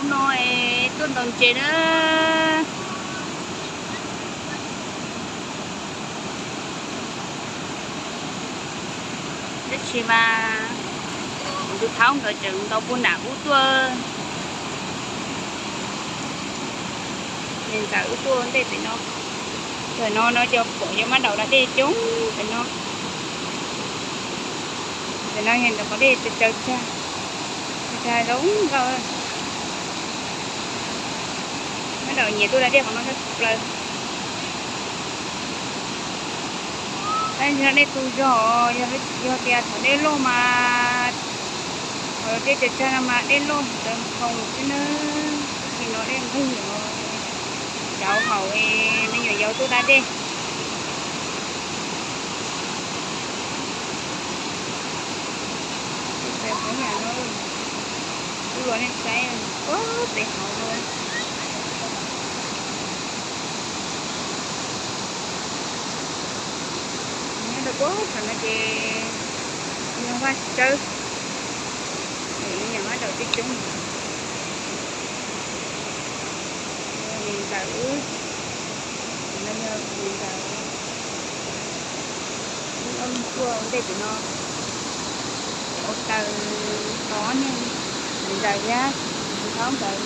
No es tuaj ntaus ntses na. Tab sis mas tus thaub nkawd tseem ntaus puag nram ub tuaj. Niam ntxawm wb tuaj ntej pem no. Tam no no cov pom cov mab daum da dej coob pem no. Tam no yog ntawm qhov dej tsaws tsaws tsag, tsag zoo nkauj. Mab daum nyiam tuaj da dej qhov no tshaj plaws. Tab sis no dej tu zog, yog tias thaum dej loj mas, thaum dej tsaws tsag no mas dej loj ntawd nphoo xwb na. Tab sis no dej nqig os, cauv haum me nyuam yaus tuaj da dej. Peb yam no, kuv los nej saib puag pem hauv no. Nyob rau puag thaum no ces yog vaj tsawb, me nyuam mab daum coob coob. Niam ntxawm wb, no yog niam ntxawm wb ob leeg tuaj ntej pem no, ua taws tod niag niam ntxawm thiab tus thaub nkawd.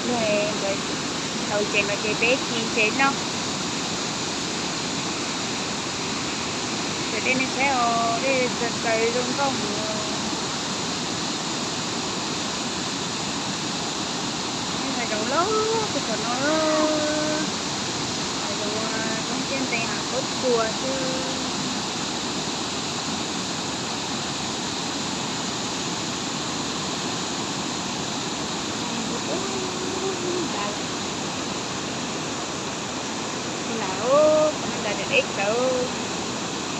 Yog nkawd ntaus ntses no ces peb ci ntses noj. Tam dej nej saib os, dej tsaws tsaws zoo nkauj heev. Hav zoov loj puag tom no, hav zoov koob tiaj ntees hav khaub tsuas xwb. Ntawd, qhov no ntawd deb deb kawg.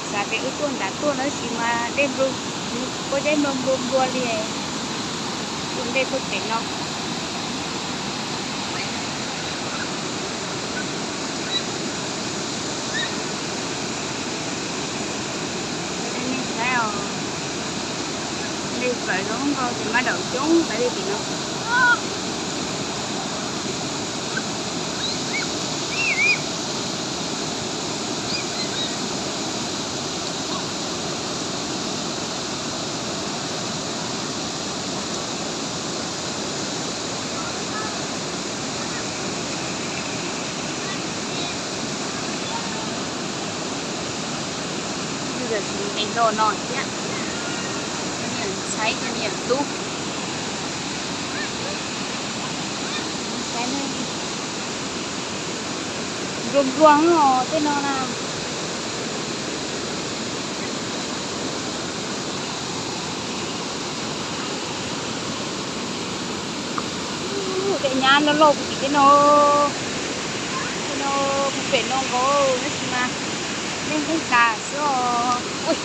Xav tias wb tuaj nram tuaj no tab sis mas dej nplua, pob zeb nplua nplua nplua li. Tuaj ntej tuaj pem no. Nej saib os, dej txawv zoo nkauj ces mab daum coob tas li tim no. Ntawm tsis ntev nto no thiab, cov niam ntxhais cov niam tub. Nplua nplua os tej no na. Tej nyab loj loj puag tim tej no, tej no puag pem no nkaus tab sis mas dej nqig tas xwb os.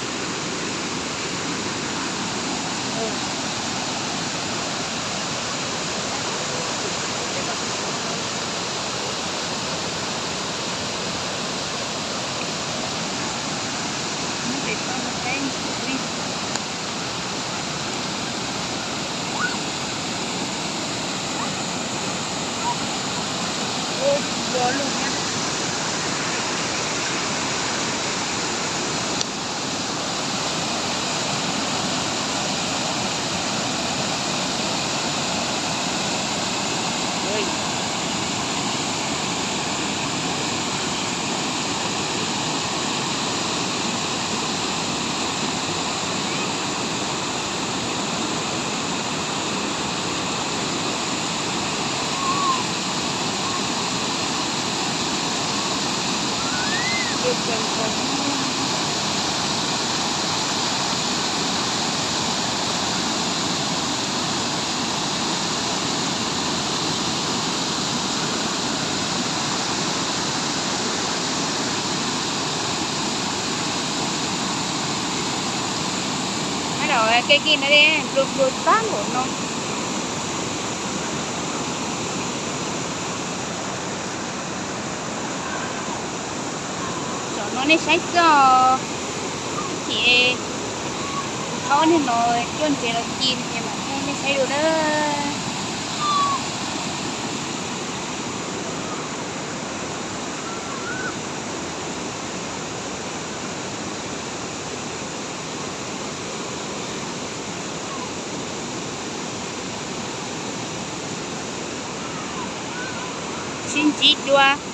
Nyob rau kev kis no dej nplua nplua tag npaum no. Tam no nej saib xwb os, ib chim thaub niag no tuaj ntses los ci ces mam Nej saib dua na. Sib ntsib dua.